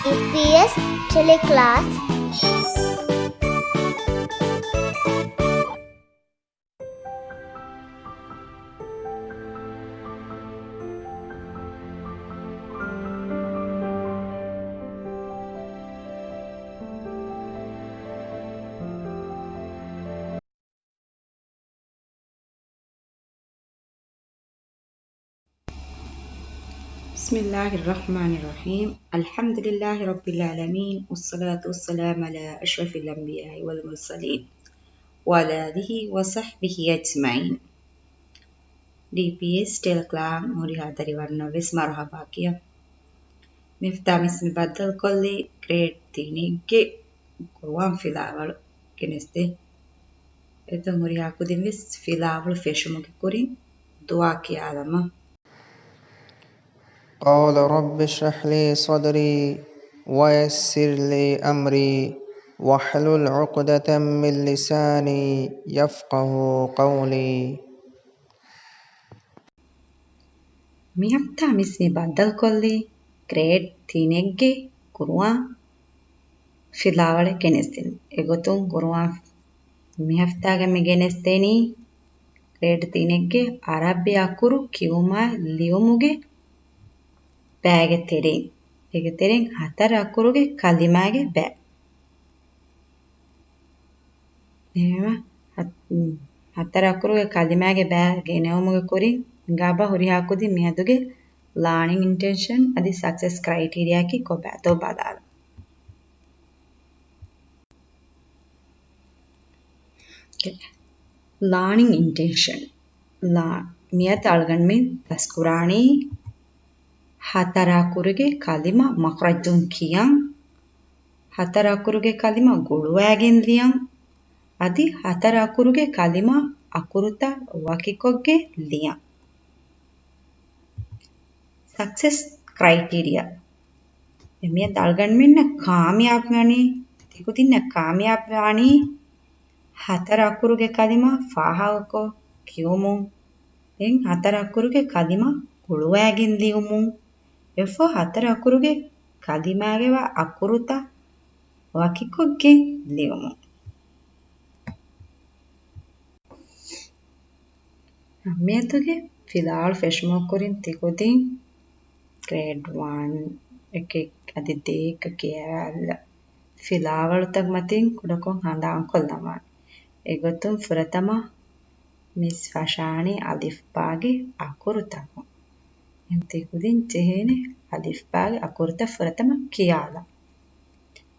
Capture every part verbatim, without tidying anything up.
ޑީޕީއެސް ޓެލެކްލާސް. بسم الله الرحمن الرحيم. الحمد لله رب العالمين، والصلاة والسلام على أشرف الأنبياء والمرسلين، وعلى آله وصحبه أجمعين. ޑީޕީއެސް ޓެލެކްލާސް ހުރިހާ ދަރިވަރުންނަށް ވެސް މަރުޙަބާ ކިޔަން. މިހަފްތާ މިސް މި ބައްދަލުކޮށްލީ ގްރޭޑް ތިނެއްގެ ޤުރުއާން ފިލާވަޅު ގެނެސްދޭ. އެތަން ހުރިހާ ކުދިން ވެސް ފިލާވަޅު ފެށުމުގެ ކުރިން ދުޢާ ކިޔާލަމާ. قال رب اشرح لي صدري ويسر لي أمري واحلل عقدة من لساني يفقهوا قولي. މިހަފްތާ މިސް މި ބައްދަލުކޮށްލީ ގްރޭޑް ތިނެއްގެ ޤުރުއާން ފިލާވަޅެއް ގެނެސްދިނުން. އެގޮތުން ޤުރުއާން މިހަފްތާގަ މި ގެނެސްދެނީ ގްރޭޑް ތިނެއްގެ ޢަރަބި އަކުރު ކިޔުމާ ލިޔުމުގެ ބައިގެ ތެރެއިން. އޭގެ ތެރެއިން ހަތަރު އަކުރުގެ ކަލިމާގެ ބައި. އެހެންވެ، ހަތް-، ހަތަރު އަކުރުގެ ކަލިމާގެ ބައި ގެނެވުމުގެ ކުރިން ހިނގާބާ ހުރިހާ ކުދިން މިއަދުގެ ލާނިން އިންޓެންޝަން އަދި ސަކްސެސް ކްރައިޓީރިއާއަކީ ކޮބާތޯ ބަލާލަން. ލާނިން އިންޓެންޝަން. ލާ-، މިއަދު އަޅުގަނޑުމެން ދަސްކުރާނީ ހަތަރު އަކުރުގެ ކަލިމަ މަޚްރަޖުން ކިޔަން، ހަތަރު އަކުރުގެ ކަލިމަ ގުޅުވައިގެން ލިޔަން، އަދި ހަތަރު އަކުރުގެ ކަލިމަ އަކުރުތައް ވަކިކޮށްގެން ލިޔަން. ސަކްސެސް ކްރައިޓީރިއާ. އެ މިއަދު އަޅުގަނޑުމެންނަށް ކާމިޔާބުވާނީ، ތިކުދިންނަށް ކާމިޔާބުވާނީ ހަތަރު އަކުރުގެ ކަލިމަ ފާހަގަކޮށް ކިޔުމުން، ދެން ހަތަރު އަކުރުގެ ކަލިމަ ގުޅުވައިގެން ލިޔުމުން، އެއަށްފަހު ހަތަރު އަކުރުގެ ކަލިމާގައިވާ އަކުރުތައް ވަކިކޮށްގެން ލިޔުމުން. މިއަދުގެ ފިލާވަޅު ފެށުމުގެ ކުރިން ތިކުދިން ގްރޭޑް ވަން އެކެއް އަދި ދޭއްގަ ކިޔަވާލާ ފިލާވަޅުތައް މަތިން ކުޑަކޮށް ހަނދާންކޮށްލަމާ. އެގޮތުން ފުރަތަމަ މިސް ފަށާނީ އަލިފްބާގެ އަކުރުތަކުން. އެހެން ތިކުދިން ޖެހޭނެ އަލިފްބާގެ އަކުރުތައް ފުރަތަމަ ކިޔާލާ.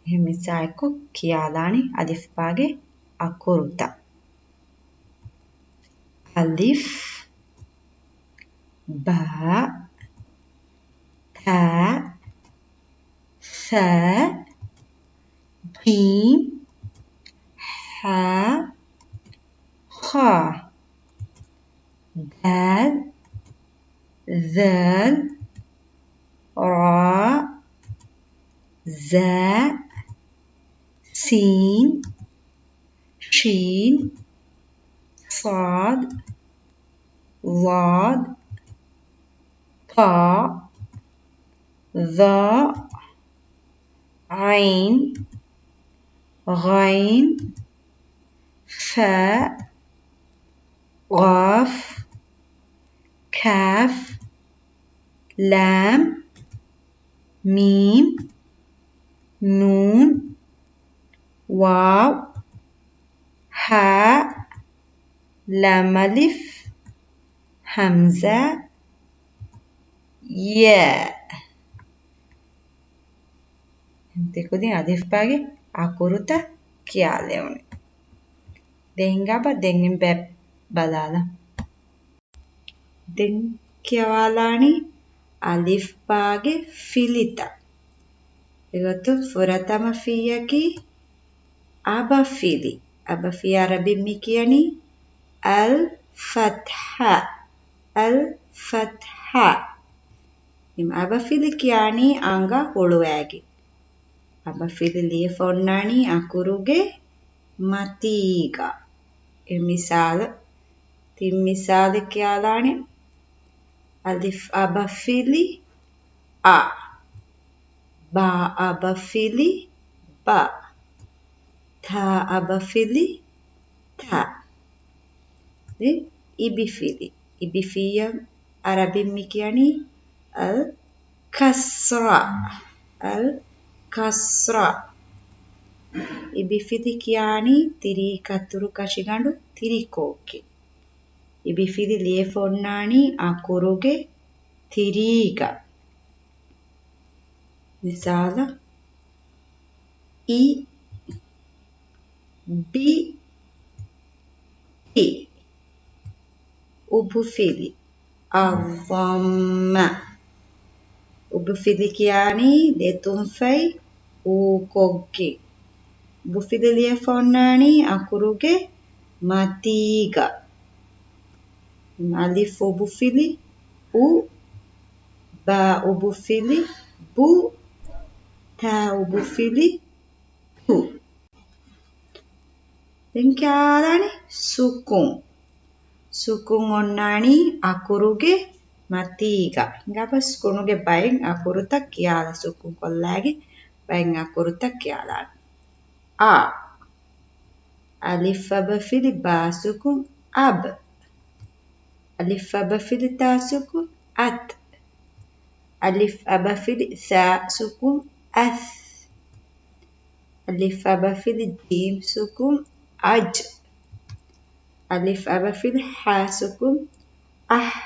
އެހެން މިސްއާއެކު ކިޔާލާނީ އަލިފްބާގެ އަކުރުތައް. އަލިފް، ބާ، ތާ، ސާ، ޖީމް، ހާ، ޚާ، ދާލް، ޛާލް، ރާ، ޒާ، ސީން، ޝީން، ޞާދް، ޟާދް، ޠާ، ޡާ، ޢައިން، ޣައިން، ފާ، ޤާފް، ކާފް، ލާމް، މީމް، ނޫން، ވާވް، ހާ، ލާމަލިފް، ހަމްޒާ، ޔާ. ތިކުދިން އަލިފްބާގެ އަކުރުތައް ކިޔާލެވުނީ. ދެން ހިނގާބަ ދެން ބަ-، ބަލާލަ. ދެން ކިޔަވާލާނީ އަލިފްބާގެ ފިލިތައް. އެގޮތުން ފުރަތަމަ ފިއްޔަކީ އަބަފިލި. އަބަފި އަރަބިން މި ކިޔަނީ އަލް ފަތްޙާ. އަލް ފަތްޙާ. އަބަފިލި ކިޔާނީ އަނގަ ހުޅުވައިގެން. އަބަފިލި ލިޔެފަ އޮންނާނީ އަކުރުގެ މަތީގަ. އެ މިސާލު، ތިން މިސާލެއް ކިޔާލާނެ. އަލިފް އަބަފިލި އަ. ބާ އަބަފިލި ބަ. ތާ އަބަފިލި ތަ. ދެން އިބިފިލި. އިބިފިއްޔަށް އަރަބިން މި ކިޔަނީ އަލް ކަސްރާ. އަލް ކަސްރާ. އިބިފިލި ކިޔާނީ ތިރީ ކަތުރު ކަށިގަނޑު ތިރިކޯއްކި. އިބިފިލި ލިޔެފަ އޮންނާނީ އަކުރުގެ ތިރީގަ. މިސާލަށް، އި، ބި، ތި. އުބުފިލި، އައްޟައްމަ. އުބުފިލި ކިޔާނީ ދެތުންފަތް އޫކޮށްގެން. އުބުފިލި ލިޔެފަ އޮންނާނީ އަކުރުގެ މަތީގަ. އަލިފް އުބުފިލި އު، ބާ އުބުފިލި ބު، ތާ އުބުފިލި ތު. ދެން ކިޔާލާނީ ސުކުން. ސުކުން އޮންނާނީ އަކުރުގެ މަތީގަ. ހިނގާބަ ސުކުނުގެ ބައެއް އަކުރުތައް ކިޔާލަ، ސުކުން ކޮށްލާގެ ބައެއް އަކުރުތައް ކިޔާލާނީ. އާ. އަލިފް އަބަފިލި ބާ ސުކުން އަބް. އަލިފް އަބަފިލި ތާ ސުކުން އަތް. އަލިފް އަބަފިލި ސާ ސުކުން އަސް. އަލިފް އަބަފިލި ޖީމް ސުކުން އަޖް. އަލިފް އަބަފިލި ހާ ސުކުން އަހް.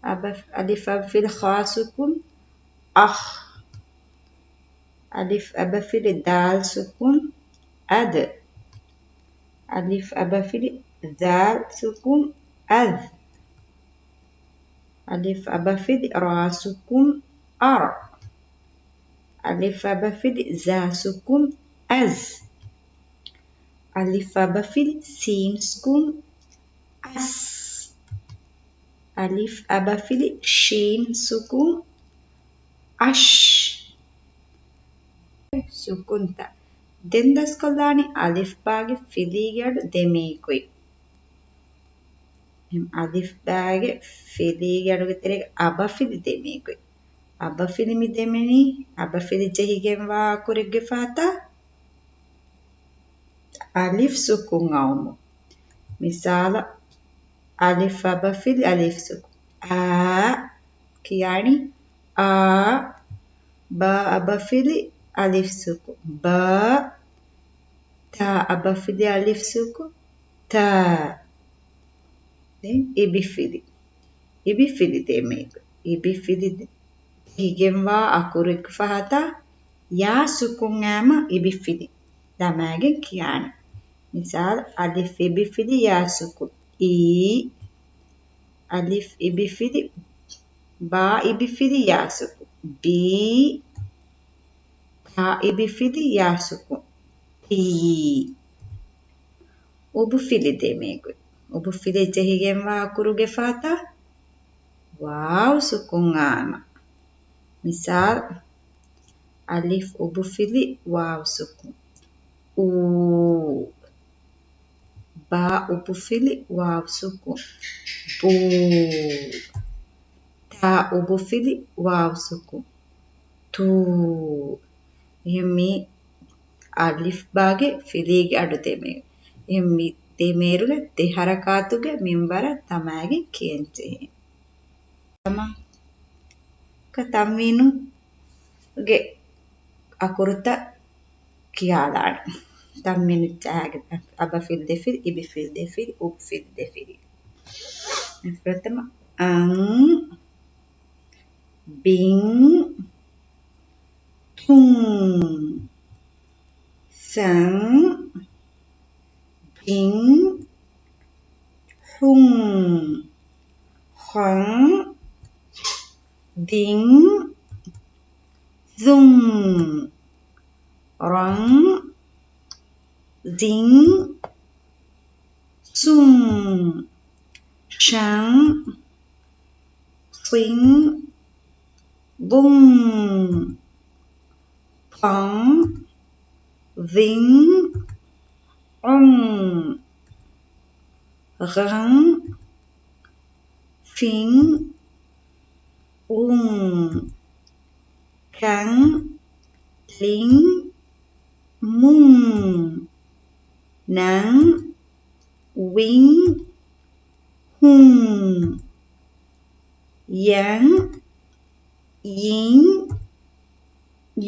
އަބަ-، އަލިފް އަބަފިލި ޚާ ސުކުން އަޚް. އަލިފް އަބަފިލި ދާލް ސުކުން އަދް. އަލިފް އަބަފިލި ޛާލް ސުކުން އަޛް. އަލިފް އަބަފިލި ރާ ސުކުން އަރް. އަލިފް އަބަފިލި ޒާ ސުކުން އަޒް. އަލިފް އަބަފިލި ސީން ސުކުން އަސް. އަލިފް އަބަފިލި ޝީން ސުކުން އަޝް. ސުކުންތައް. ދެން ދަސްކޮށްލާނީ އަލިފް ބާގެ ފިލީގެ އަޑު ދެމޭ ގޮތް. އެހެން އަލިފް ބާގެ ފިލީގެ އަޑުގެ ތެރޭގަ އަބަފިލި ދެމޭ ގޮތް. އަބަފިލި މި ދެމެނީ، އަބަފިލި ޖެހިގެންވާ އަކުރެއްގެ ފަހަތަށް އަލިފް ސުކުން އައުމު. މިސާލަށް، އަލިފް އަބަފިލި އަލިފް ސުކުން އާ ކިޔާނީ އާ. ބާ އަބަފިލި އަލިފް ސުކުން ބާ. ތާ އަބަފިލި އަލިފް ސުކުން ތާ. ދެން އިބިފިލި. އިބިފިލި ދެމޭ ގޮތް. އިބިފިލި ޖެހިގެންވާ އަކުރެއްގެ ފަހަތަށް ޔާ ސުކުން އައިމަ އިބިފިލި ދަމާގެން ކިޔާނެ. މިސާލު، އަލިފް އިބިފިލި ޔާ ސުކުން އީ. އަލިފް އިބިފިލި، ބާ އިބިފިލި ޔާ ސުކުން ބީ. ތާ އިބިފިލި ޔާ ސުކުން ތީ. އުބުފިލި ދެމޭ ގޮތް. އުބުފިލި ޖެހިގެންވާ އަކުރުގެ ފަހަތަށް ވާވް ސުކުން އައިމަ. މިސާލު، އަލިފް އުބުފިލި ވާވް ސުކުން އޫ. ބާ އުބުފިލި ވާވް ސުކުން ބޫ. ތާ އުބުފިލި ވާވް ސުކުން ތޫ. އެހެން މި އަލިފް ބާގެ ފިލީގެ އަޑު ދެމޭ. އެހެން މި ދެމޭރުގެ ދެ ހަރަކާތުގެ މިންވަރަށް ދަމާގެން ކިޔަން ޖެހޭ. ތަމަ-، ކަ ތަންވީނު ގެ އަކުރުތައް ކިޔާލާނެ. ތަންވީނު ޖާގެ އަބަފިލް ދެފިލް، އިބިފިލް ދެފިލް، އުބުފިލް ދެފިލް. ފުރަތަމަ އަން، ބިން، ތުން، ސަން، ބިން، ހުން، ޚަން، ދިން، ޒުން، ރަން، ޒިން، ސުން، ޝަން، ސިން، ބުން، ޕަން، ވިން، އުން، ޣަން، ފިން، އުން، ކަން، ޅިން، މުން، ނަން، ވިން، ހުން، ޔަން، ޔިން،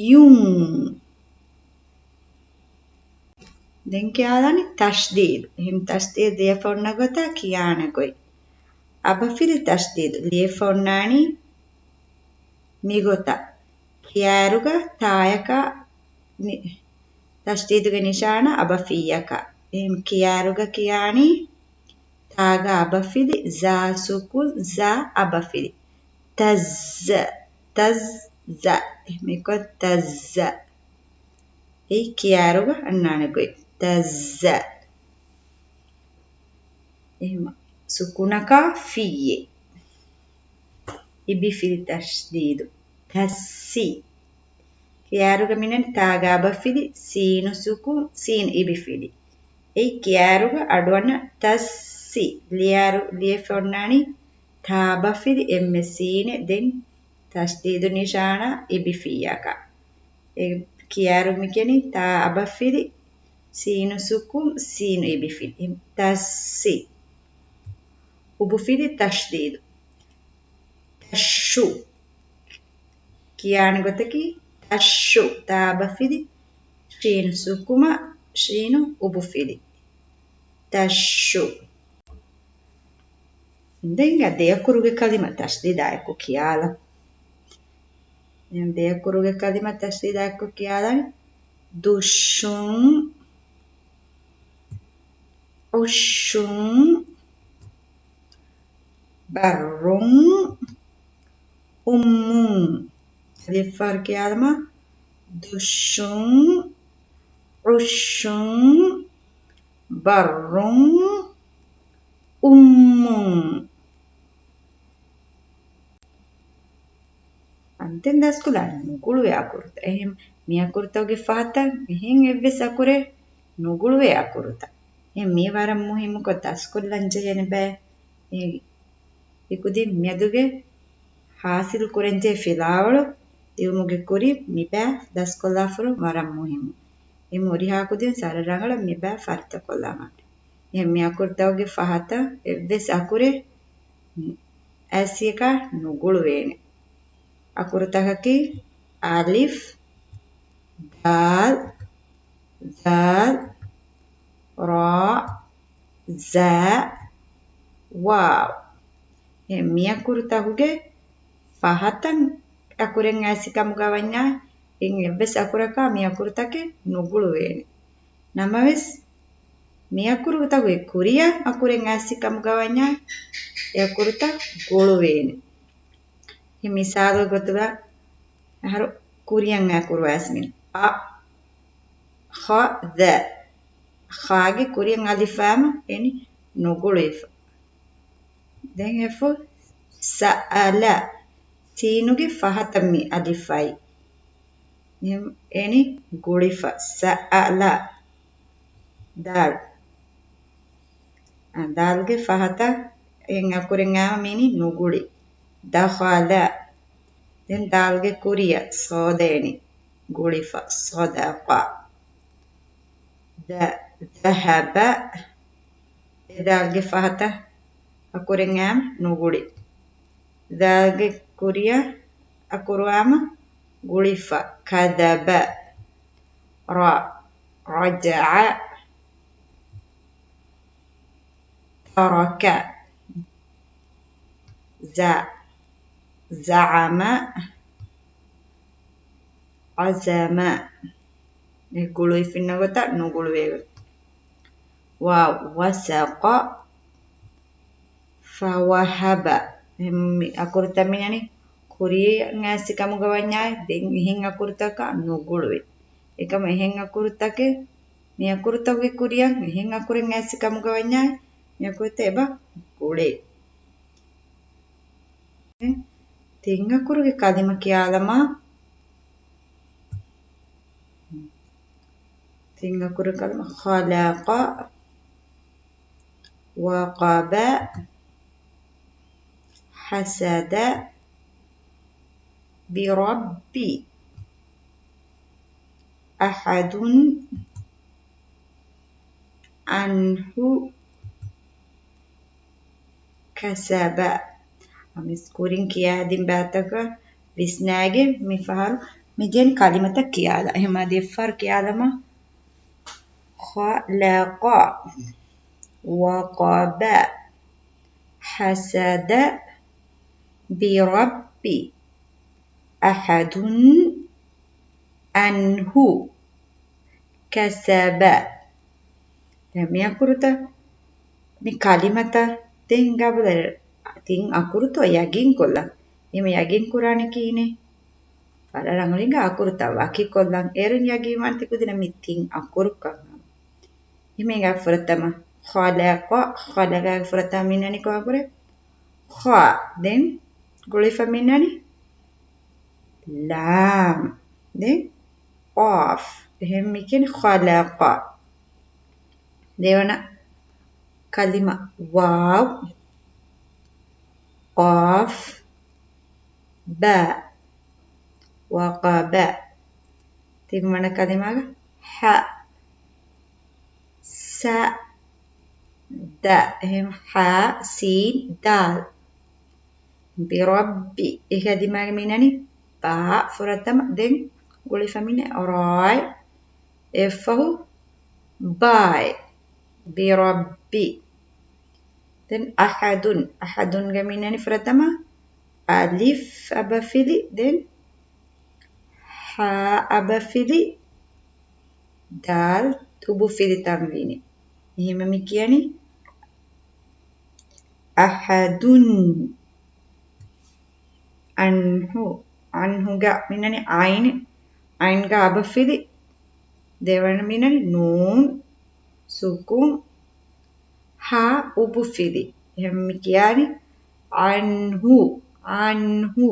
ޔުން. ދެން ކިޔާލާނީ ތަޝްދީދު. އެހެން ތަޝްދީދު ލިޔެފަ އޮންނަ ގޮތާ ކިޔާނެ ގޮތް. އަބަފިލި ތަޝްދީދު ލިޔެފަ އޮންނާނީ މިގޮތަށް. ކިޔާއިރުގަ ތާޔަކަށް ނި-، ތަޝްދީދުގެ ނިޝާނާ އަބަފިއްޔަކަށް. އެހެން ކިޔާއިރުގަ ކިޔާނީ ތާގަ އަބަފިލި ޒާ ސުކުން ޒާ އަބަފިލި. ތައްޒަ، ތައްޒަ. މިކޮށް ތައްޒަ. އެއީ ކިޔާއިރުގަ އަންނާނެ ގޮތް. ތައްޒަ. އެހެން ސުކުނަކާ ފިއްޔެ. އިބިފިލި ތަޝްދީދު. ތައްސި. ކިޔާއިރުގަ މިނަން ތާގަ އަބަފިލި، ސީނު ސުކުން، ސީނު އިބިފިލި. އެއީ ކިޔާއިރުގަ އަޑުއަންނަ ތައްސި. ލިޔާއިރު، ލިޔެފަ އޮންނާނީ ތާ އަބަފިލި އެންމެ ސީނެއް ދެން ތަޝްދީދު ނިޝާނާ އިބިފިއްޔަކަށް. އެ ކިޔާއިރު މި ކިޔަނީ ތާ އަބަފިލި ސީނު ސުކުން ސީނު އިބިފިލި. ތައްސި. އުބުފިލި ތަޝްދީދު. ތައްޝު. ކިޔާނެ ގޮތަކީ ތައްޝު. ތާ އަބަފިލި ޝީނު ސުކުމަށް ޝީނު އުބުފިލި. ތައްޝު. ދެން އަ ދެއަކުރުގެ ކަލިމަ ތަޝްދީދާއެކު ކިޔާލަ. ދެއަކުރުގެ ކަލިމަ ތަޝްދީދާއެކު ކިޔާލަން. ދުއްޝުން، އުއްޝުން، ބައްރުން، އުއްމުން. އަލިފް ފާރު ކިޔާލަމާ. ދުއްޝުން، އުއްޝުން، ބައްރުން، އުއްމުން. އަންތެން ދަސްކޮށްލާނީ ނުގުޅުވޭ އަކުރުތައް. އެހެން މި އަކުރުތަކުގެ ފަހަތަށް އެހެން އެއްވެސް އަކުރެއް ނުގުޅުވޭ އަކުރުތައް. އެހެން މީ ވަރަށް މުހިއްމުކޮށް ދަސްކޮށްލަން ޖެހޭނެ ބައެއް. އެ އެކުދިން މިއަދުގެ ހާސިލް ކުރަންޖެހޭ ފިލާވަޅު ލިޔުމުގެ ކުރިން މިބައި ދަސްކޮށްލާފަރު ވަރަށް މުހިއްމު. އެ ހުރިހާ ކުދިން ސަރަށް ރަނގަޅަށް މިބައި ފަރިތަކޮށްލާމަ. އެހެން މި އަކުރުތަކުގެ ފަހަތަށް އެއްވެސް އަކުރެއް އައިސްއަކާ ނުގުޅުވޭނެ. އަކުރުތަކަކީ އަލިފް، ދާލް، ޒާލް، ރާ، ޒާ، ވާވް. އެ މި އަކުރުތަކުގެ ފަހަތަށް އަކުރެއް އައިސި ކަމުގަ ވަންޏާ، އެއްވެސް އަކުރަކާ މި އަކުރުތަކެއް ނުގުޅުވޭނެ. ނަމަވެސް، މި އަކުރުތަކުގެ ކުރިއަށް އަކުރެއް އައިސި ކަމުގަ ވަންޏާ، އެ އަކުރުތައް ގުޅުވޭނެ. މިސާލު ގޮތުގަ އަހަރު ކުރިއަށް އަކުރު އައިސް މި އަ، ޚަ، ދަ. ޚާގެ ކުރިއަށް އަލިފާމަ އެނި ނުގުޅުވިފަ. ދެން އެފު ސައަލަ. ސީނުގެ ފަހަތަށް މި އަލިފައި. އެނި ގުޅިފަ. ސައަލަ. ދާލް. އަ، ދާލްގެ ފަހަތަށް އެން އަކުރެއް އާ މިނި ނުގުޅި. ދަޚަލަ. ދެން ދާލްގެ ކުރިއަށް ޞާދަ އެނި ގުޅިފަ. ޞަދަޤަ. ދަ، ޛަހަބަ. އެ ދާލްގެ ފަހަތަށް އަކުރެއް އާ ނުގުޅި. ޛާލްގެ ކުރިއަށް އަކުރު އާ ގުޅިފަ. ކަޛަބަ. ރަ، ރަޖަޢަ. ތަރަކަ. ޒަ، ޒަޢަމަ. ޢަޒަމަ. އެ ގުޅުވިފިންނަ ގޮތަށް ނުގުޅުވޭ ގޮތަށް. ވާވް، ވަސަޤަ. ފަވަހަބަ. އެހެން މި އަކުރުތައް މިނަނީ ކުރިއަށް އައިސި ކަމުގަ ވަންޏާ، ދެން އެހެން އަކުރުތަކަށް ނުގުޅުވޭ. އެކަމަ އެހެން އަކުރުތަކެއް، މި އަކުރުތަކުގެ ކުރިއަށް އެހެން އަކުރެއް އައިސި ކަމުގަ ވަންޏާ، މި އަކުރުތައް އެބަ ގުޅޭ. ތިން އަކުރުގެ ކަލިމަ ކިޔާލަމާ. ތިން އަކުރު ކަލިމަ. ޚަލަޤަ، ވަޤަބަ، ޙަސަދަ، ބިރައްބި. أحد عنه كسب. މިސް ކުރިން ކިޔާދިން ބައިތަކަށް ވިސްނާގެން މިފަހަރު މި ދިޔަނީ ކަލިމަތައް ކިޔާލަ. އެހެމާ ދެއްފަހަރު ކިޔާލަމާ. خلق وقب حسد برب أحد عنه كسب. ދެން މި އަކުރުތައް، މި ކަލިމަތައް ދެން ގަބުލަ ތިން އަކުރުތޯ ޔަގީން ކޮށްލަން. އެހެމަ ޔަގީން ކުރާނެ ކިހިނެއް؟ ވަރަށް ރަނގަޅިން އަކުރުތައް ވަކިކޮށްލަން. އޭރުން ޔަގީން ވާން ތި ކުދިންނަށް މި ތިން އަކުރުކަން. އެހެމަ ފުރަތަމަ خلق، خلق ފުރަތަމަ މިންނަނީ ކޮބާ ކުރެ؟ ޚާ. ދެން ގުޅިފަ މިންނަނީ ލާމް. ދެން ޤާފް. އެހެން މި ކިޔަނީ ޚަލަޤަ. ދެވަނަ ކަލިމަ ވާވް، ޤާފް، ބާ، ވަޤަބަ. ތިންވަނަ ކަލިމާގަ ހަ، ސަ، ދަ. އެހެން ހަ، ސީން، ދާލް. ބިރައްބި. އެކަލިމާގެ މިނަނީ ބާ ފުރަތަމަ، ދެން ގުޅިފަ މިނެ ރާއި، އެއަށްފަހު ބާއި. ބިރައްބި. ދެން އަޙަދުން. އަޙަދުންގެ މިނަނީ ފުރަތަމަ އަލިފް އަބަފިލި، ދެން ހާ އަބަފިލި، ދާލް އުބުފިލި ތަންވީނެއް. އެހެމަ މި ކިޔަނީ އަޙަދުން. އަންހު. އަންހުގަ މިނަނީ އައިން، އައިންގަ އަބަފިލި. ދެވަނަ މިނަނީ ނޫން، ސުކުން، ހާ އުބުފިލި. އެހެން މި ކިޔާނީ އަންހު، އަންހު.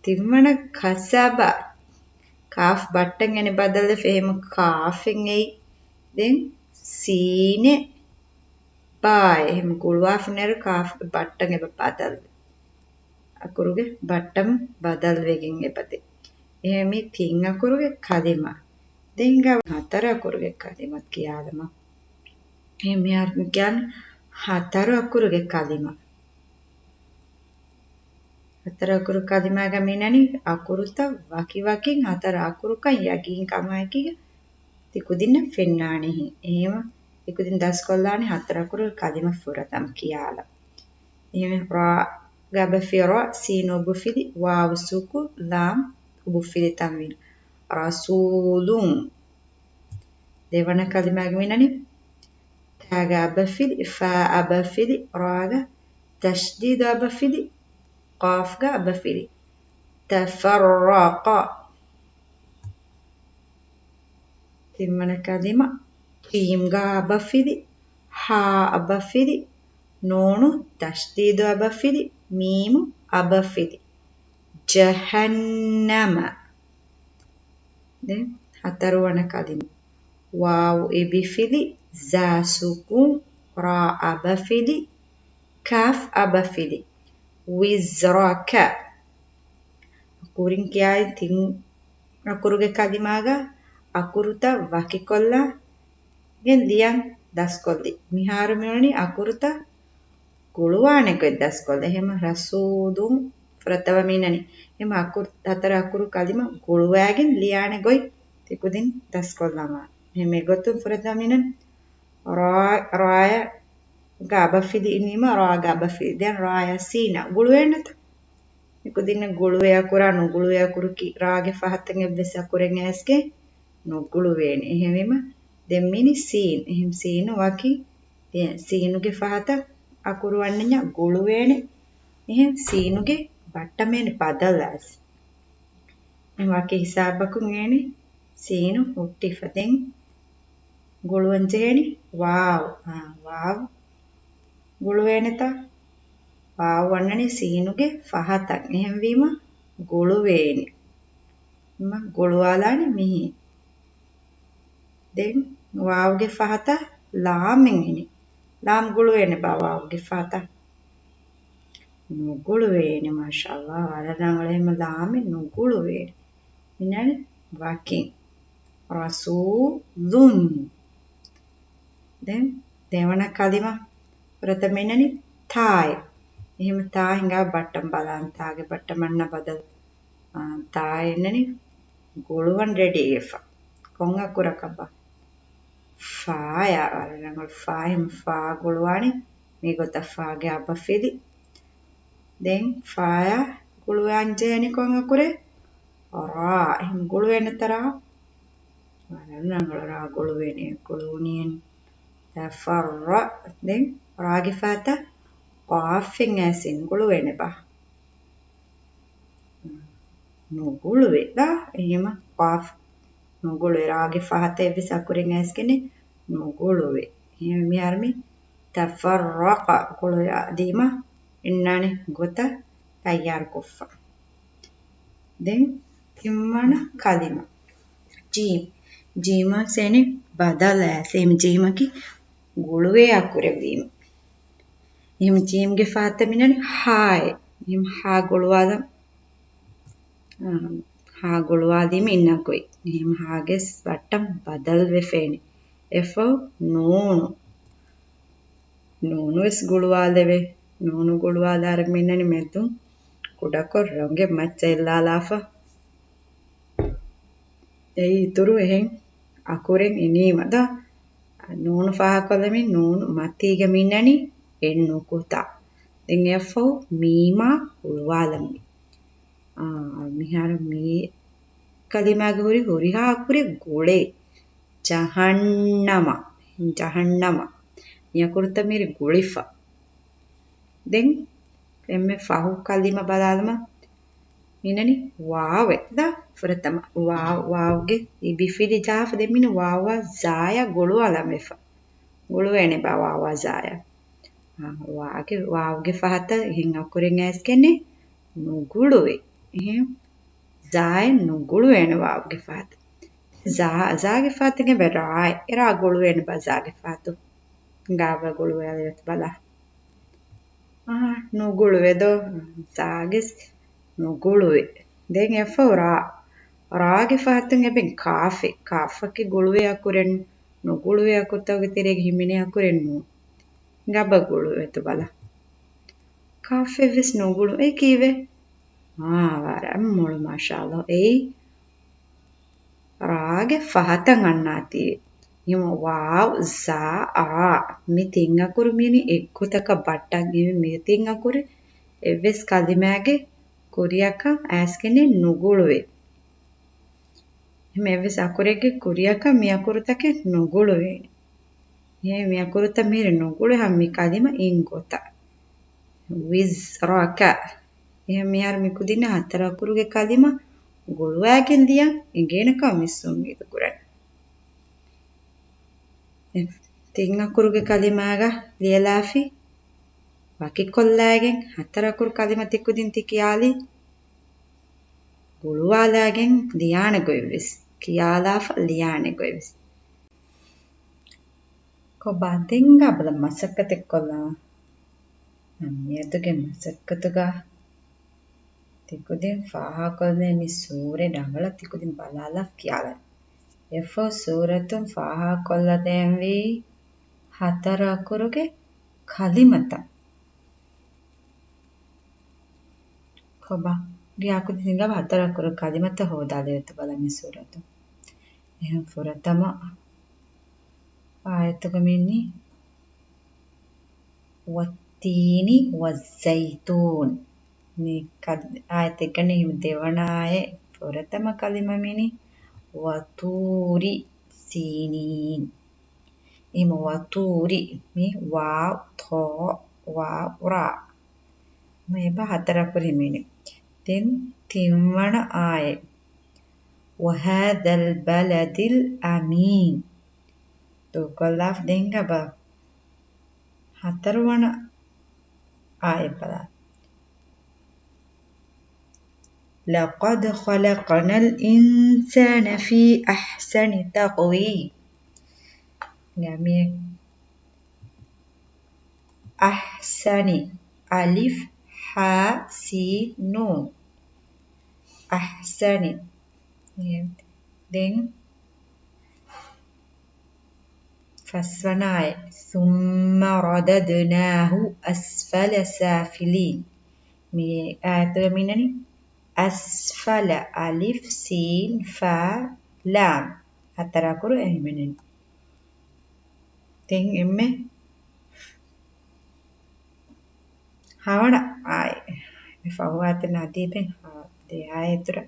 ތިންވަނަ ކަސަބަ. ކާފް ބައްޓަން އެނެ ބަދަލުވެފަ، އެހެމަ ކާފެއް އެއީ. ދެން ސީނެ ބާއެ. އެހެމަ ގުޅުވާފަ ނެރު ކާފްގެ ބައްޓަން އެބަ ބަދަލު. އަކުރުގެ ބައްޓަން ބަދަލުވެގެން އެބަދޭ. އެހެން މި ތިން އަކުރުގެ ކަލިމަ. ދެން ގަ ހަތަރު އަކުރުގެ ކަލިމަ ކިޔާލަމާ. އެހެން މިހާރު ކިޔާން ހަތަރު އަކުރުގެ ކަލިމަ. ހަތަރު އަކުރު ކަލިމާގަ މިނަނީ އަކުރުތައް ވަކިވަކިން ހަތަރު އަކުރުކަން ޔަގީން ކަމާއެކީގަ ތި ކުދިންނަށް ފެންނާނެހެން. އެހެމަ ތި ކުދިން ދަސްކޮށްލާނެ ހަތަރު އަކުރު ކަލިމަ ފުރަތަމަ ކިޔާލަ. އެހެމަ ރާ ގަބަފި ރަ، ސީނު އުބުފިލި، ވާވު ސުކު، ލާމް އުބުފިލި ތަންވީން. ރަސޫލުން. ދެވަނަ ކަލިމާގެ މިނަނީ ތާގަ އަބަފިލި، ފާ އަބަފިލި، ރާގަ ތަޝްދީދު އަބަފިލި، ޤާފްގަ އަބަފިލި. ތަފައްރަޤަ. ތިންވަނަ ކަލިމަ ތީމްގަ އަބަފިލި، ހާ އަބަފިލި، ނޫނު ތަޝްދީދު އަބަފިލި، މީމު އަބަފިލި. ޖަހަންނަމަ. ދެން ހަތަރުވަނަ ކަލިމަ. ވާވު އިބިފިލި، ޒާ ސުކުން، ރާ އަބަފިލި، ކާފް އަބަފިލި. ވިޒްރަކަ. ކުރިން ކިޔާއި ތިން އަކުރުގެ ކަލިމާގަ އަކުރުތައް ވަކިކޮށްލާ ގެން ލިޔަން ދަސްކޮށްލި. މިހާރު މިއުޅެނީ އަކުރުތައް ގުޅުވާނެ ގޮތް ދަސްކޮށްލަ. އެހެމަ ރަސޫލުން ފުރަތަމަ މިނަނީ. އެހެމަ އަކުރު، ހަތަރު އަކުރު ކަލިމަ ގުޅުވާގެން ލިޔާނެ ގޮތް ތިކުދިން ދަސްކޮށްލަމާ. އެހެމަ އެގޮތުން ފުރަތަމަ މިނަން ރާ، ރާޔަ ގަ އަބަފިލި އިނީމަ ރާ ގަ އަބަފިލި. ދެން ރާޔަ ސީނަ ގުޅުވޭނެތަ؟ މިކުދިންނަށް ގުޅުވޭ އަކުރާ ނުގުޅުވޭ އަކުރަކީ ރާގެ ފަހަތަށް އެއްވެސް އަކުރެއް އައިސްގެ ނުގުޅުވޭނެ. އެހެންވީމަ ދެން މިނީ ސީން. އެހެން ސީނު ވަކި ސީނުގެ ފަހަތަށް އަކުރު ވަންނަންޏާ ގުޅުވޭނެ. އެހެން ސީނުގެ ބައްޓަމޭން ބަދަލާސް. އެހެން ވަކި ހިސާބަކުން އޭނި ސީނު ހުއްޓިފަ. ދެން ގުޅުވަން ޖެހޭނި ވާވް. އާ، ވާވް ގުޅުވޭނެތަ؟ ވާވް ވަންނަނީ ސީނުގެ ފަހަތަށް. އެހެންވީމަ ގުޅުވޭނެ. މަ ގުޅުވާލާނެ މިހި. ދެން ވާވްގެ ފަހަތަށް ލާމެއް އިނީ. ލާމް ގުޅުވޭނެ ބާ ވާވްގެ ފަހަތަށް؟ ނުގުޅުވޭނެ. މާޝާﷲ، ވަރަށް ރަނގަޅޭ. އެހެމަ ލާމެއް ނުގުޅުވޭނެ. މިނަނީ ވަކިން. ރަސޫލުން. ދެން ދެވަނަ ކަލިމަ ފުރަތަމަ އިންނަނީ ތާއެއް. އެހެން ތާ ހިނގާ ބައްޓަމް ބަލާން. ތާގެ ބައްޓަމަށް ބަދަލު. އާ، ތާ އިންނަނީ ގުޅުވަން ރެޑީވެފަ. ކޮން އަކުރަކަށްބާ؟ ފާޔާ. ވަރަށް ރަނގަޅު. ފާ އެހެން ފާ ގުޅުވާނީ މިގޮތަށް ފާގެ އަބަފިލި. ދެން ފާޔާ ގުޅުވާން ޖެހޭނީ ކޮން އަކުރެއް؟ ރާ. އެހެން ގުޅުވޭނެތަ ރާ؟ ވަރަށް ރަނގަޅު. ރާ ގުޅުވޭނެ. ގުޅުވުނީ. ތަފައްރަ. ދެން ރާގެ ފަހަތަށް ޤާފެއް އައިސް އިން. ގުޅުވޭނެބާ؟ ނުގުޅުވޭ. ދާ އެހެމަ ޤާފް ނުގުޅުވޭ. ރާގެ ފަހަތަށް އެއްވެސް އަކުރެއް އައިސްގެން ނުގުޅުވޭ. އެހެން މިހާރު މި ތަފައްރަޤަ ގުޅުވާ ދީމަ އިންނާނެ ގޮތަށް ތައްޔާރުކޮށްފަ. ދެން ތިންވަނަ ކަލިމަ. ޖީމް. ޖީމަށް ސޭނި ބަދަލު އައިސް. އެހެން ޖީމަކީ ގުޅުވޭ އަކުރެއް ވީމަ. އެހެން ޖީމްގެ ފަހަތަށް މިނަނީ ހާއެއް. އެހެން ހާ ގުޅުވާލަން. އާ، ހާ ގުޅުވާލީމަ އިންނަ ގޮތް. އެހެން ހާގެ ބައްޓަމް ބަދަލުވެފައިނީ. އެފަހު ނޫނު. ނޫނުވެސް ގުޅުވާލެވޭ. ނޫނު ގުޅުވާލާއިރަށް މިނަނީ މެދުން ކުޑަކޮށް ރޮނގެއް މައްޗަށް އެއްލާލާފަ. އެއީ އިތުރު އެހެން އަކުރެއް އިނީމަ ދާ. ނޫނު ފާހަގަކޮށްލަމިން ނޫނު މަތީގަ މިނަނީ އެއް ނުކުތާ. ދެން އެއަށްފަހު މީމާ ގުޅުވާލަމި. އާ، މިހާރު މި ކަލިމާގެ ހުރި ހުރިހާ އަކުރެއް ގުޅޭ. ޖަހަންނަމަ. ޖަހަންނަމަ. މި އަކުރުތައް މިހިރީ ގުޅިފަ. ދެން އެންމެ ފަހު ކަލިމަ ބަލާލަމާ. މިނަނީ ވާވެއް ދާ ފުރަތަމަ. ވާވް، ވާވްގެ އިބިފިލި ޖާފަ ދެން މިނަ ވާވާ ޒާޔާ ގުޅުވާލަން ވެފަ. ގުޅުވޭނެ ބާ ވާވާ ޒާޔާ. އާ، ވާގެ، ވާވްގެ ފަހަތަށް އެހެން އަކުރެއް އައިސްގެން ނުގުޅުވޭ. އެހެން ޒާއެއް ނުގުޅުވޭނެ ވާވްގެ ފަހަތަށް. ޒާ، ޒާގެ ފަހަތަށް އެބަ ރާއެއް. އެ ރާ ގުޅުވޭނެ ބާ ޒާގެ ފަހަތު. ގާބަ ގުޅުވާލި ވެތި ބަލާ. އާ، ނުގުޅުވެ ދޯ؟ ޒާގެސް ނުގުޅުވެ. ދެން އެއަށްފަހު ރާ. ރާގެ ފަހަތުން އެބެން ކާފެއް. ކާފަކީ ގުޅުވޭ އަކުރެއް ނޫން. ނުގުޅުވޭ އަކުރުތަކުގެ ތެރޭގަ ހިމެނޭ އަކުރެއް ނޫން. ގާބަ ގުޅުވެތި ބަލާ. ކާފެއްވެސް ނުގުޅު. އެ ކީއްވެ؟ އާ، ވަރަށް މޮޅު މާޝާﷲ. އެއީ ރާގެ ފަހަތަށް އަންނާތީވެ. އިމަ ވާވް، ޒާ، ރާ. މި ތިން އަކުރު މިއިނީ އެއްގޮތަކަށް ބައްޓަން. އިމަ މި ތިން އަކުރެއް އެއްވެސް ކަލިމާގެ ކުރިއަކަށް އައިސްގެން ނުގުޅުވޭ. އެހެން އެއްވެސް އަކުރެއްގެ ކުރިއަކަށް މި އަކުރުތަކެއް ނުގުޅުވޭނެ. އެހެން މި އަކުރުތައް މިހިރީ ނުގުޅޭ ހަމަ މި ކަލިމަ އިން ގޮތަށް. ވިޒްރަކަ. އެހެން މިހާރު މި ކުދިންނަށް ހަތަރު އަކުރުގެ ކަލިމަ ގުޅުވާގެން ދިޔަ އެނގޭނެ ކަމަށް މިސް އުއްމީދު ކުރަން. އެ ތިން އަކުރުގެ ކަލިމާގަ ލިޔެލާފި ވަކިކޮށްލާގެން ހަތަރު އަކުރު ކަލިމަ ތި ކުދިން ތި ކިޔާލީ ގުޅުވާލާގެން ލިޔާނެ ގޮތްވެސް، ކިޔާލާފަ ލިޔާނެ ގޮތްވެސް. ކޮބާ ދެން ގާބަލަ މަސައްކަތެއް ކޮށްލާ. މިއަދުގެ މަސައްކަތުގަ ތިކުދިން ފާހަގަކޮށްލޭ މި ސޫރަތް ރަނގަޅަށް ތިކުދިން ބަލާލާ ކިޔާލަން. އެއަށްފަހު ސޫރަތުން ފާހަގަކޮށްލަދޭންވީ ހަތަރު އަކުރުގެ ކަލިމަތައް. ކޮބާ؟ ރިޔާ ކުދިން ހިނގާ ހަތަރު އަކުރު ކަލިމަތައް ހޯދާލެވޭތޯ ބަލަން މި ސޫރަތު. އެހެން ފުރަތަމަ އާޔަތުގަ މިއިނީ والتين والزيتون. މި ކަ-، އާޔަތެއްގަނޑި ދެވަނަ އާޔަތް ފުރަތަމަ ކަލިމަ މިއިނީ وطور سينين. އިމަ ވަތޫރި، މި ވާވް، ތޯ، ވާވް، ރާ. މި އެބަ ހަތަރަކުރި މިނި. ދެން ތިންވަނަ އާޔަތް. وهذا البلد الأمين. ދޫކޮށްލާފަ ދެން އެބަ ހަތަރުވަނަ އާޔަތް ބަލާ. لقد خلقنا الإنسان في أحسن تقويم. ނަމި އަޙްސަނި. އަލިފް، ޙާ، ސީން، ނޫން. އަޙްސަނި. ދެން ފަސްވަނަ އާޔަތް، ثُمَّ رَدَدْنَاهُ أَسْفَلَ سَافِلِينَ. މި އާޔަތުގަ މިނަނީ އަސްފަލަ، އަލިފް، ސީން، ފާ، ލާމް. ހަތަރަ އަކުރު އެހިމެނެން. ދެން އެންމެ ހަވަނަ އާޔަތް. މި ފަހު އާޔަތުން އަދީބެން ދެ އާޔަތުރަ.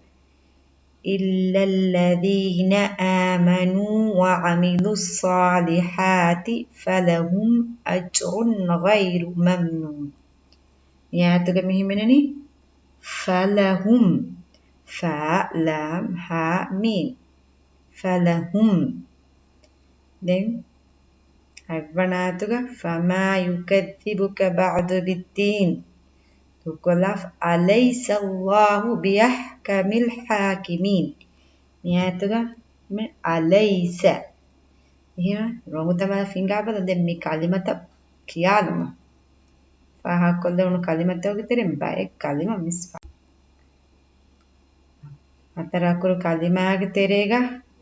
إِلَّا الَّذِينَ آمَنُوا وَعَمِلُوا الصَّالِحَاتِ فَلَهُمْ أَجْرٌ غَيْرُ مَمْنُونٍ. މި އާޔަތުގަ މިހިމެނެނީ ފަލަހުމް. ފާ، ލާމް، ހާ، މީމް. ފަލަހުމް. ދެން ހަތްވަނަ އާޔަތުގަ، فَمَا يُكَذِّبُكَ بَعْدُ بِالدِّينِ. ދުކޮލާފަ، أَلَيْسَ اللَّهُ بِأَحْكَمِ الْحَاكِمِينَ. މި އާޔަތުގަ މި އަލައިސަ. އެހެން ރޮނގު ތަމާ ފިނގާބަލަ ދެން މި ކަލިމަތައް ކިޔާލުމަށް. ފާހަގަކޮށްލެވުނު ކަލިމަތަކުގެ ތެރެއިން ބައެއް ކަލިމަ މިސް ފާ. ހަތަރަ އަކުރު ކަލިމާގެ ތެރޭގަ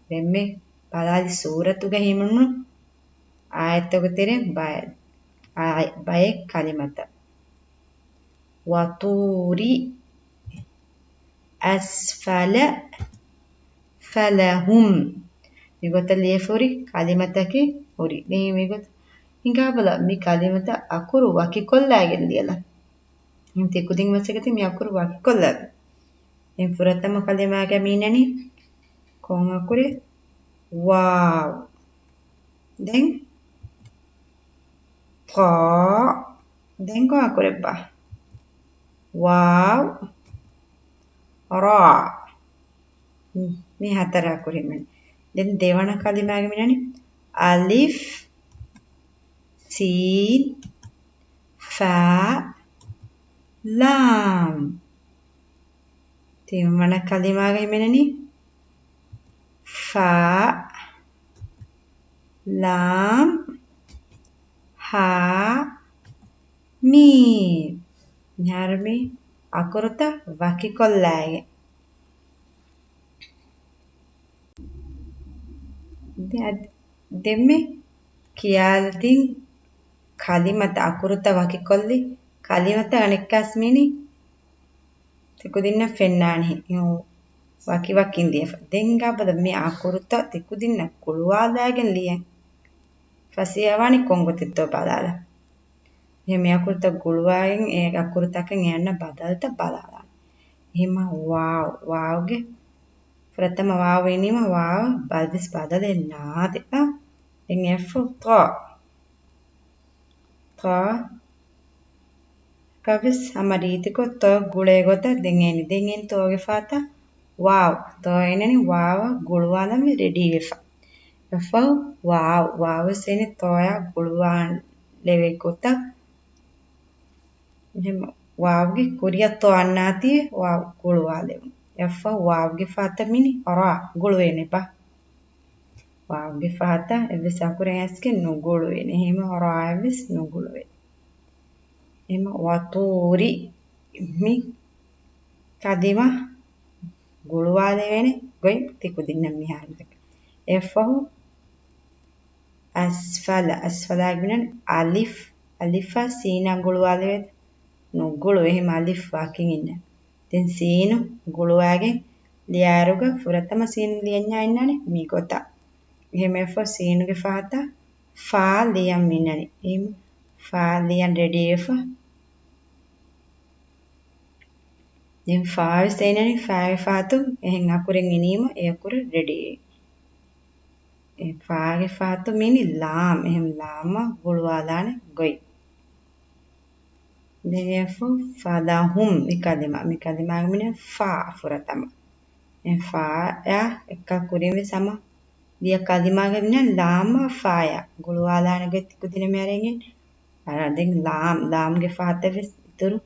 ދެންމެ ބަލާލި ސޫރަތުގަ ހިމެނުނު އާޔަތްތަކުގެ ތެރެއިން ބައެއް، އާ، ބައެއް ކަލިމަތައް. وَطُورِ أَسْفَلَ فَلَهُمْ. މިގޮތަށް ލިޔެފަ ހުރި ކަލިމަތަކެއް ހުރި. ދެން މިގޮތަށް ހިނގާބަލަ، މި ކަލިމަތައް އަކުރު ވަކިކޮށްލާގެން ލިޔަލަ. ތިކުދިން މަސައްކަތް މި އަކުރު ވަކިކޮށްލާ. ދެން ފުރަތަމަ ކަލިމާގަ މިނަނީ ކޮން އަކުރެއް؟ ވާވް. ދެން ޠާ. ދެން ކޮން އަކުރެއްބާ؟ ވާވް، ރާ. މި ހަތަރަ އަކުރެއް މިނަނީ. ދެން ދެވަނަ ކަލިމާގަ މިނަނީ އަލިފް، ސީން، ފާ، ލާމް. ތިންވަނަ ކަލިމާގަ ހިމެނެނީ ފާ، ލާމް، ހާ، މީމް. މިހާރު މި އަކުރުތައް ވަކިކޮށްލާގެން. ދެ-، ދެންމެ ކިޔާލަދިން ކަލިމަތައް އަކުރުތައް ވަކިކޮށްލި ކަލިމަތައް އަނެއްކާސް މިނި ތިކުދިންނަށް ފެންނާނެ ވަކި ވަކިން ލިޔެފަ. ދެން ގާބަލަ މި އަކުރުތައް ތިކުދިންނަށް ގުޅުވާލާގެން ލިޔެން. ފަސޭހަވާނީ ކޮން ގޮތެއްތޯ ބަލާލަ. އެހެން މި އަކުރުތައް ގުޅުވާގެން އެ އަކުރުތަކަށް އެ އަންނަ ބަދަލުތައް ބަލާލާނެ. އެހެންމަ ވާވް، ވާވްގެ ފުރަތަމަ ވާވް އިނީމަ ވާވް ބަލިވެސް ބަދަލެއް ނާދެއް. ދެން އެއަށްފަހު ޠާ. ޠާ ކަވެސް ހަމަ ރީތިކޮށް ޠާ ގުޅޭ ގޮތަށް ދެން އެނި. ދެން އެނި ޠާގެ ފަހަތަށް ވާވް. ޠާ އެނެނި ވާވަށް ގުޅުވާލަން ރެޑީވެފަ. އެއަށްފަހު ވާވް. ވާވްވެސް އެނި ޠާއާ ގުޅުވާލެވޭ ގޮތަށް. އެހެން ވާވްގެ ކުރިއަށް ޠާ އަންނާތީ ވާވް ގުޅުވާލެވުން. އެއަށްފަހު ވާވްގެ ފަހަތަށް މިނި ރާ ގުޅުވޭނެބާ. ވާވްގެ ފަހަތަށް އެއްވެސް އަކުރެއް އައިސްގެން ނުގުޅުވޭނެ. އެހެން ރާއެއްވެސް ނުގުޅުވޭ. އެހެން ވަޠޫރި މި ކަލިމަ ގުޅުވާލެވޭނެ ގޮތް ތިކުދިންނަށް މިހާރު ދެކެ. އެއަށްފަހު އަސްފަލަ، އަސްފަލާ މިނަން އަލިފް، އަލިފާ ސީނާ ގުޅުވާލެވޭތަ؟ ނުގުޅު، އެހެން އަލިފް ވަކިން އިންނަ. ދެން ސީނު ގުޅުވާގެން ލިޔާއިރުގަ ފުރަތަމަ ސީނު ލިޔަންޏާ އިންނާނެ މި ގޮތަށް. އެހެން އެއަށްފަހު ސީނުގެ ފަހަތަށް ފާ ލިޔަން މިނަނި. އެހެން ފާ ލިޔަން ރެޑީވެފަ. ދެން ފާވެސް އެނަނި ފާގެ ފަހަތުން އެހެން އަކުރެއް އިނީމަ އެ އަކުރަށް ރެޑީ. އެ ފާގެ ފަހަތު މިނި ލާމް، އެހެން ލާމަށް ގުޅުވާލާނެ ގޮތް. ދެން އެއަށްފަހު ފަލަހުމް މި ކަލިމާ، މި ކަލިމާގެ މިނި ފާ ފުރަތަމަ. އެ ފާޔާ އެއްކާ ކުރިން ވެސް ހަމަ ދިޔަ ކަލިމާގެ މިނަ ލާމާ ފާޔާ ގުޅުވާލާނެ ގޮތް ތިކުދިންނަށް މި އަރަނގެން. އަރާ ދެން ލާމް، ލާމްގެ ފަހަތަށް ވެސް އިތުރު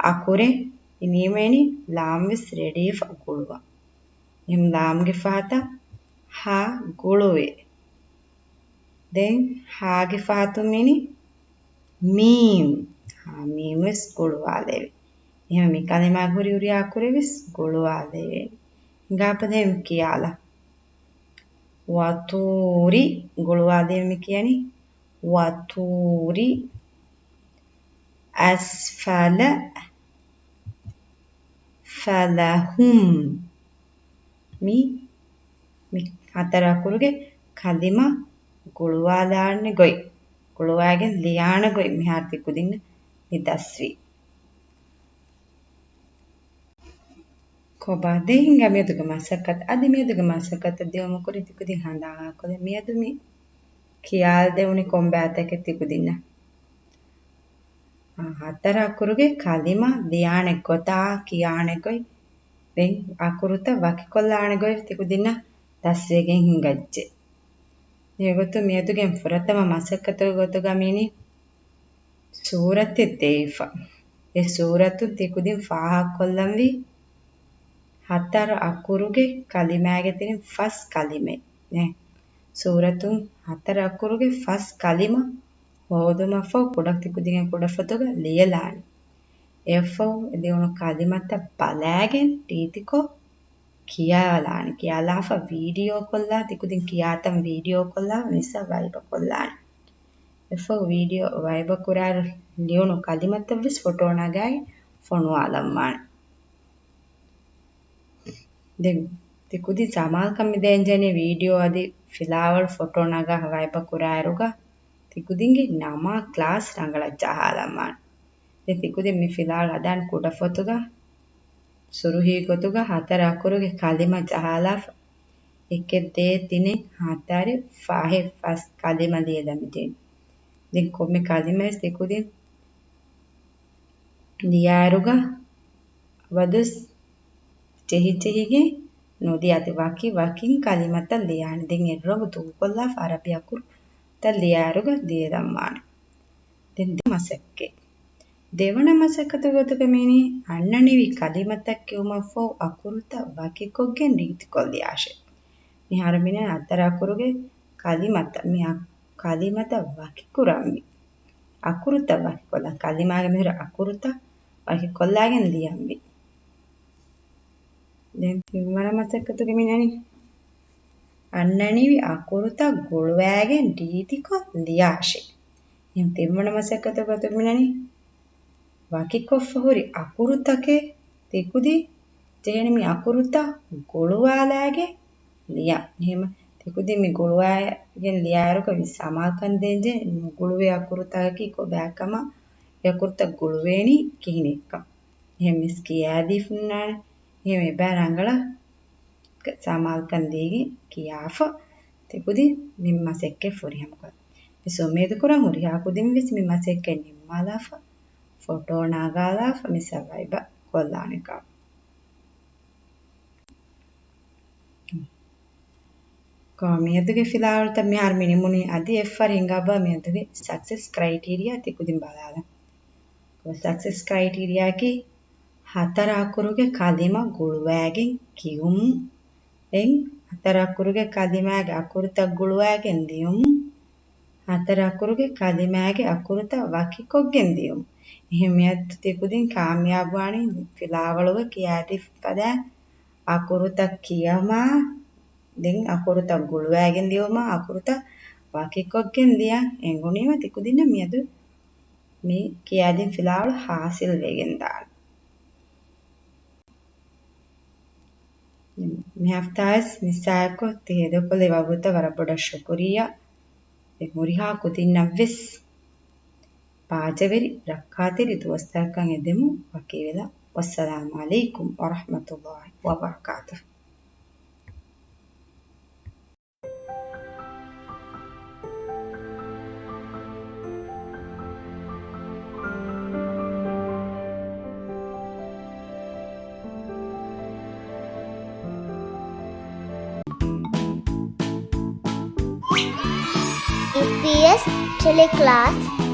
އަކުރެއް އިނީމަ އެނި ލާމް ވެސް ރެޑީވެފަ ގުޅުވާ. އެހެން ލާމްގެ ފަހަތަށް ހާ ގުޅުވޭ. ދެން ހާގެ ފަހަތުން މިނި މީމް. ހާ މީމް ވެސް ގުޅުވާލެވޭ. އެހެން މި ކަލިމާގެ ހުރި ހުރި އަކުރެއް ވެސް ގުޅުވާލެވޭ. ހިނގާފަ ދެން ކިޔާލަ. ވަޠޫރި، ގުޅުވާލީމަ މި ކިޔަނީ ވަޠޫރި. އަސްފަލަ ފަލަހުމް. މި، މި ހަތަރު އަކުރުގެ ކަލިމަ ގުޅުވާލާނެ ގޮތް، ގުޅުވާގެން ލިޔާނެ ގޮތް މިހާރު ތިކުދިންނަށް މި ދަސްވީ. ކޮބާ ދެން ހިނގާ މިއަދުގެ މަސައްކަތް؟ އަދި މިއަދުގެ މަސައްކަތަށް ދިއުމަށް ކުރިން ތިކުދިން ހަނދާން އާކޮށްލަ. މިއަދު މި ކިޔާލަދެވުނީ ކޮންބާތަކެއް ތިކުދިންނަށް؟ އާ، ހަތަރު އަކުރުގެ ކަލިމަ ލިޔާނެ ގޮތާ ކިޔާނެ ގޮތް، ދެން އަކުރުތައް ވަކިކޮށްލާނެ ގޮތް ތިކުދިންނަށް ދަސްވެގެން ހިނގައްޖެ. އެގޮތުން މިއަދުގެ ފުރަތަމަ މަސައްކަތުގެ ގޮތުގަ މިއިނީ ސޫރަތެއް ދޭފަ. އެ ސޫރަތުން ތިކުދިން ފާހަގަކޮށްލަންވީ ހަތަރު އަކުރުގެ ކަލިމާގެ ތެރެއިން ފަސް ކަލިމައެއް. ސޫރަތުން ހަތަރު އަކުރުގެ ފަސް ކަލިމަ ހޯދުމަށްފަހު ކުޑަ ތިކުދިން ކުޑަފޮތުގަ ލިޔެލާނެ. އެއަށްފަހު ލިޔުނު ކަލިމަތައް ބަލާގެން ރީތިކޮށް ކިޔާލާނެ. ކިޔާލާފަ ވީޑިއޯ ކޮށްލާ، ތިކުދިން ކިޔާތަން ވީޑިއޯ ކޮށްލާ މިސްއާ ވައިބަ ކޮށްލާނެ. އެއަށްފަހު ވީޑިއޯ ވައިބަ ކުރާއިރު ލިޔުނު ކަލިމަތައް ވެސް ފޮޓޯ ނަގާއި ފޮނުވާލަންވާނެ. ދެން ތިކުދިން ސަމާލުކަން މި ދޭންޖެހެނީ ވީޑިއޯ އަދި ފިލާވަޅު ފޮޓޯ ނަގާ ވައިބަ ކުރާއިރުގަ ތިކުދިންގެ ނަމާ ކްލާސް ރަނގަޅަށް ޖަހާލަންވާނެ. ދެން ތިކުދިން މި ފިލާވަޅު ހަދާނެ ކުޑަފޮތުގަ ސުރުހީ ގޮތުގަ ހަތަރު އަކުރުގެ ކަލިމަ ޖަހާލާފަ، އެކެއް ދޭއް ތިނެއް ހަތަރެއް ފަހެއް ފަސް ކަލިމަ ލިޔެލަމިދޭން. ދެން ކޮންމެ ކަލިމަވެސް ތިކުދިން ލިޔާއިރުގަ އަބަދުވެސް ޖެހިޖެހިގެން ނުލިޔާ އަދި ވަކި ވަކިން ކަލިމަތައް ލިޔާނެ. ދެން އެއްރޮނގު ދޫކޮށްލާފަ އަރަބި އަކުރުތައް ލިޔާއިރުގަ ލިޔެލަންވާނެ. ދެން ދެ މަސައްކަތް. ދެވަނަ މަސައްކަތުގެ ގޮތުގަ މިއިނީ އަންނަނިވި ކަލިމަތައް ކިޔުމަށްފަހު އަކުރުތައް ވަކިކޮށްގެން ރީތިކޮށް ލިޔާށޭ. މިހާރު މިއިނީ ހަތަރު އަކުރުގެ ކަލިމަތައް، މި އަ-، ކަލިމަތައް ވަކިކުރަންވީ. އަކުރުތައް ވަކިކޮށްލަން. ކަލިމާގެ މިހުރި އަކުރުތައް ވަކިކޮށްލާގެން ލިޔަންވީ. ދެން ތިންވަނަ މަސައްކަތުގެ މިއިނީ އަންނަނިވި އަކުރުތައް ގުޅުވާގެން ރީތިކޮށް ލިޔާށޭ. އެހެން ތިންވަނަ މަސައްކަތުގެ ގޮތުން މިއިނީ ވަކިކޮށްފަ ހުރި އަކުރުތަކެއް ތިކުދިން ޖެހޭނެ މި އަކުރުތައް ގުޅުވާލާގެން ލިޔަން. އެހެން ތިކުދިން މި ގުޅުވާގެން ލިޔާއިރުގަ ވިސް ސަމާލުކަން ދޭންޖެހޭ ނުގުޅުވި އަކުރުތަކަކީ ކޮބާކަމަށް، އެ އަކުރުތައް ގުޅުވޭނީ ކިހިނެއްކަން. އެހެން ވެސް ކިޔާދީފަ ހުންނާނެ. އެހެން އެބަ ރަނގަޅަށް ސަމާލުކަން ދީގެން ކިޔާފަ ތިކުދިން މި މަސައްކަތް ފުރިހަމަކޮށް. ވެސް އުއްމީދު ކުރަން ހުރިހާ ކުދިން ވެސް މި މަސައްކަތް ނިންމާލާފަ، ފޮޓޯ ނަގާލާފަ މިސްއާ ވައިބަ ކޮށްލާނެ ކަމަށް. ކޮ މިއަދުގެ ފިލާވަޅުތައް މިހާރު މި ނިމުނީ. އަދި އެއްފަހަރު ހިނގާބަ މިއަދުގެ ސަކްސެސް ކްރައިޓީރިއާ ތިކުދިން ބަލާލަން. ސަކްސެސް ކްރައިޓީރިއާއަކީ ހަތަރު އަކުރުގެ ކަލިމަ ގުޅުވާގެން ކިޔުން. ދެން ހަތަރު އަކުރުގެ ކަލިމާގެ އަކުރުތައް ގުޅުވާގެން ލިޔުން. ހަތަރު އަކުރުގެ ކަލިމާގެ އަކުރުތައް ވަކިކޮށްގެން ލިޔުން. އެހެން މިއަދު ތިކުދިން ކާމިޔާބުވާނީ ފިލާވަޅުގަ ކިޔާދިފަ ފަދަ އަކުރުތައް ކިޔަމާ، ދެން އަކުރުތައް ގުޅުވާގެން ލިޔުމާ، އަކުރުތައް ވަކިކޮށްގެން ލިޔަން. އެނގުނީމަ ތިކުދިންނަށް މިއަދު މި ކިޔާދިން ފިލާވަޅު ހާސިލް ވެގެން ދާނެ. މި ހަފްތާވެސް މިސްއާއެކު ތި ހޭދަކޮށްލި ވަގުތަށް ވަރަށް ބޮޑަށް ޝުކުރިއްޔާ. އެ ހުރިހާ ކުދިންނަށްވެސް ބާއްޖަވެރި ރައްކާތެރި ދުވަސްތަކަކަށް އެދެމުން ވަކިވެލަ. ވައްސަލާމު ޢަލައިކުމް ވަރަޙްމަތުﷲި ވަބަރަކާތުހު. އީޕީއެސް ޓެލެކްލާސް